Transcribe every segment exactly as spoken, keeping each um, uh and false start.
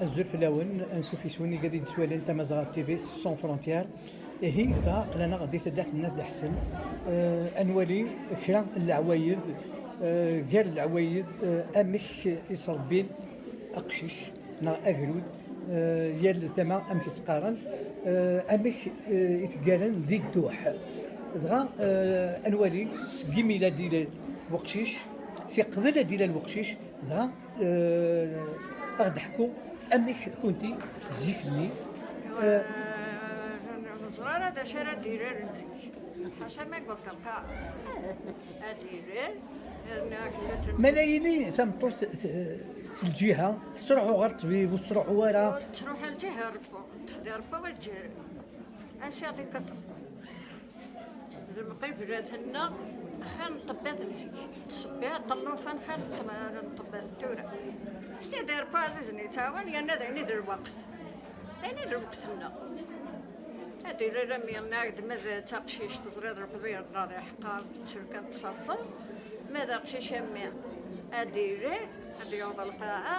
Azul fell-awen, ansuf yes-wen igad i d-swalen Tamazɣa T V Sans Frontières. Ihi, dɣa aql-aneɣ di taddart n At Ḥsen, eh, ad nwali kra n leɛwayed, eh, gar leɛwayed, eh, amek i s-rebbin aqcic neɣ agrud, eh, yal tama amek i s-qqaren, eh, amek, eh, i t-ggaren di dduḥ. Dɣa, eh, ad nwali seg imi la d-ilal weqcic, si qbel ad d-ilal weqcic, dɣa, eh, ad ɣ-d-teḥku amek kunti zik-nni, eh, Ur neẓri ara d acu ara d-iraren zik. Ḥaca ma yewweḍ lqaɛa. Ad irar, yerna akken ad ma la yili tameṭṭut, eh, s lǧiha, tettruḥu ɣer ṭṭbib, ur tettruḥu ara. Tettruḥ ar lǧiha Rebbi, tefdi Rebbi ad tǧer. Acu ara ikaṭ? D lqiblat-nneɣ xir n ṭṭebbat n zik. Ttṣebbiḥ ṭṭellufan xir n ṭṭebbat n tura. Sidi Rebbi ɛzizen yettɛawan, yerna d ayen i d lweqt. D ayen i d lweqt-nneɣ. Ad d-ilal am yenna-ak-d ma d taqcict teẓriḍ leqbayel-nneɣ d iḥeqqar, tettru kan tserseḍ. Ma d aqcic am mmi, ad d-ilal, ad d-yaweḍ lqaɛa,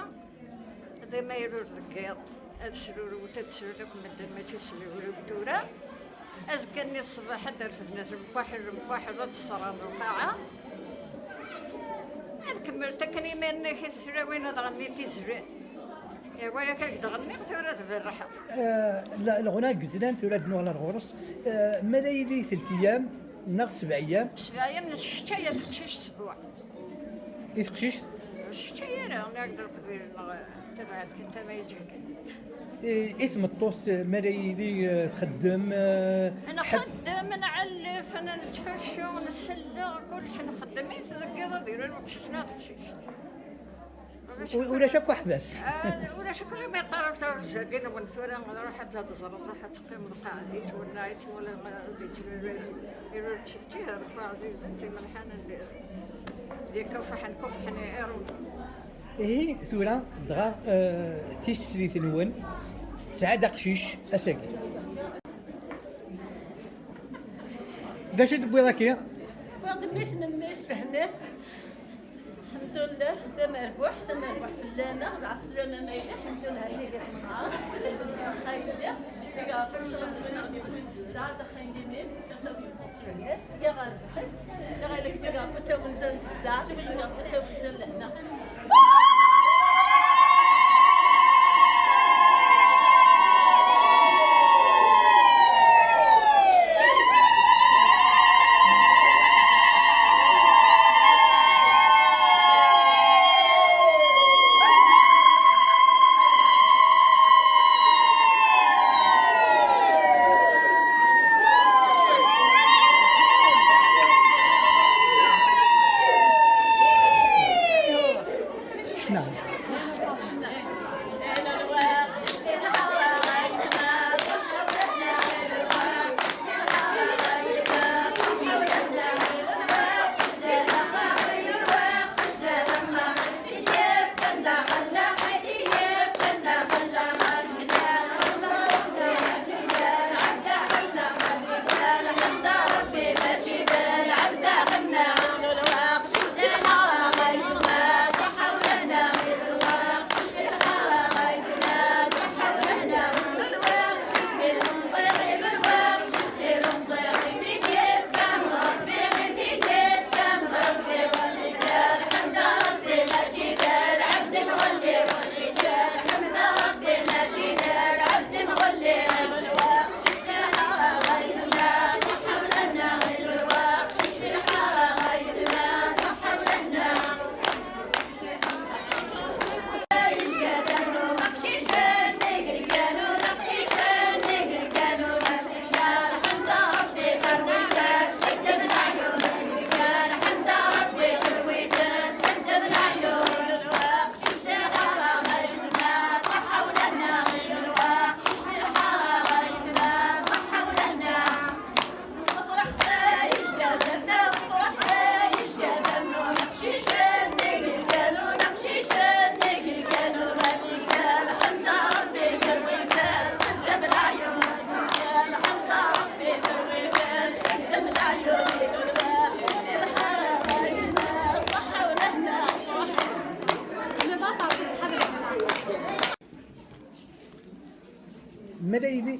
d amayru deg yiḍ, ad srurwet, ad srun akk medden, mačči s legrib tura. Azekka-nni ṣṣbeḥ ad d-refden at lemkaḥel, lemkaḥel ad ṣṣren lqaɛa. Ad kemmlent akken imiren-ik i tlawin ad ɣennint izran. Iwa yak ad d-ɣenniɣ tura ad berrḥeɣ. Eh, la- leɣna deg zlan tura ad nuɣal ar ɣur-s. Eh, ma la yili telt iyam neɣ sebɛ iyam? Sebɛa yam n ccetaya teqcict sbuɛ. I teqcict? Ur ccetay ara, neɣ d leqbayel neɣ tabaɛt kan tama yeǧhed. I i tmeṭṭut, eh, ma la yili, eh, txeddem, eh, ḥedd- Nxeddem, nɛellef, nettḥuccu, nselleɣ, kullec nxeddem-it, deg yiḍ ad ilal weqcic neɣ teqcict. U- ulac akk aḥbas. Ah, ulac akk limi yeqqar-ak taɣzagi-nwen tura, ruḥ ad teẓreḍ, ruḥ ad teqqimeḍ qeɛd-itt, wenneɛ-itt, wala ma ur d-yettnulal, ilul ttejjih, Rebbi ɛzizen, timelḥanin d- d ikufḥen, kufḥen iɛirunen. Ihi, tura, dɣa, eh, tislit-nwen tesɛa-d aqcic ass-agi. D acu i d-tewwiḍ akki? Wwiɣ-d mmi-s n mmi-s, lehna-s. Lḥemdullah, d amerbuḥ, d amerbuḥ fell-aneɣ, lɛeslama ma yella, lḥemdullah, nnig iqenɛen, lxayr lliɣ, iga ɣef ccɣel-nwen i ɣ-d-yewwin s ssaɛa, d axxam d imin, d asawi n tmeṣriḥ-nnes, iga ɣer lḥed, iga ilek iga ɣef ttawenza n ssaɛa, iga ɣef ttawenza n lehna.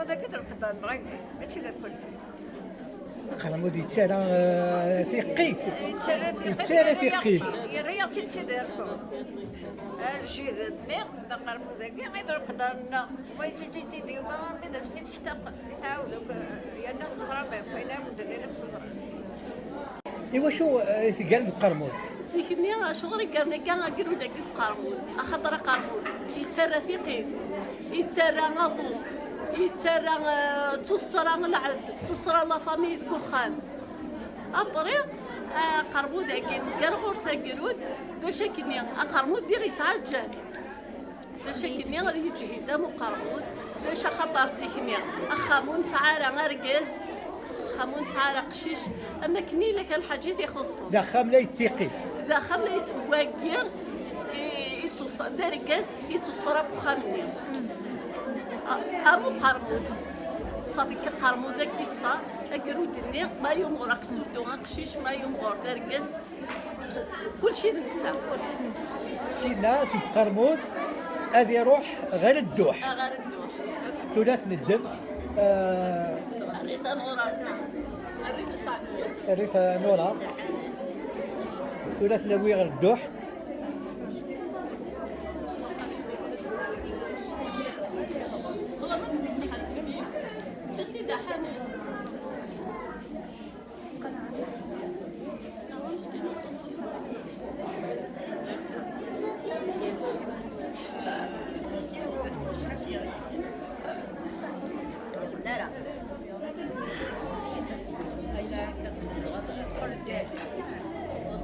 Tessneḍ ad trekbeḍ, mačči d akersi. Aqermud yettarra, eh, tiqqit. Yettarra tiqqit, yettarra tiqqit. Yerra-yaɣ-tt-id Sidi Ṛebbi. Aljid-nni d aqermud-agi i d leqder-nneɣ. Wa yettut-id yuga armi d asmi tectaq. Tɛawed akk, eh, yerna teẓra akk ayen ara wen-d-nini akk teẓra. Iwacu, eh, i tgam deg uqermud? Zik-nni, acuɣer i gren akka agrud-agi deg uqermud? Axaṭer aqermud yettarra tiqqit, yettarra aḍu, yettarra, eh, d tuṣṣra n lɛebd, d tuṣṣra n la famille deg uxxam. Après, eh, aqermud-agi, neggar ɣur-s agrud, bac akkenni, aqermud diɣ yesɛa lǧehd. Bac akkenni ad yeǧhid am uqermud, bac axaṭer zik-nni axxam ur nesɛi ara argaz, axxam ur nesɛi ara aqcic, am akken yella kan lḥaǧa i t-ixuṣṣen. D axxam la yettiqi. D axxam la y-, wagi i, i tuṣ-, d argaz i tuṣṣra n uxxam-nni. A-, am uqermud. Ṣafi kan aqermud ad k-iṣṣer, agrud-nni, ma yumɣur aqsurtu aqcic, ma yumɣur d argaz, Kulci d netta. Sina seg uqermud ad iruḥ ɣer dduḥ. Ɣer dduḥ. Tura ad t-neddem, eh, rrif Nura. Rrif Nura. Tura ad t-nawi ɣer dduḥ.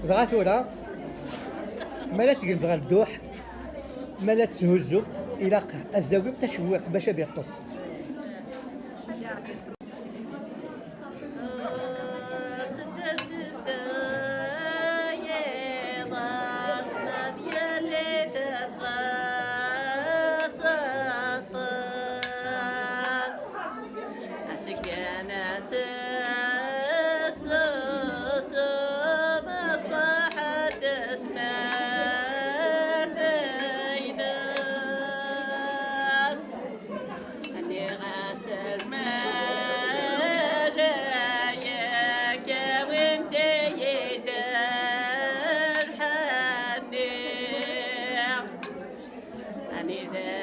Dɣa tura, ma la tgemt ɣer dduḥ, ma la teshuzzumt, ilaq ad tawimt acewwiq bac ad iṭṭes. Nniɣ-as azmar ad k-awim tiyita lḥenni. Anida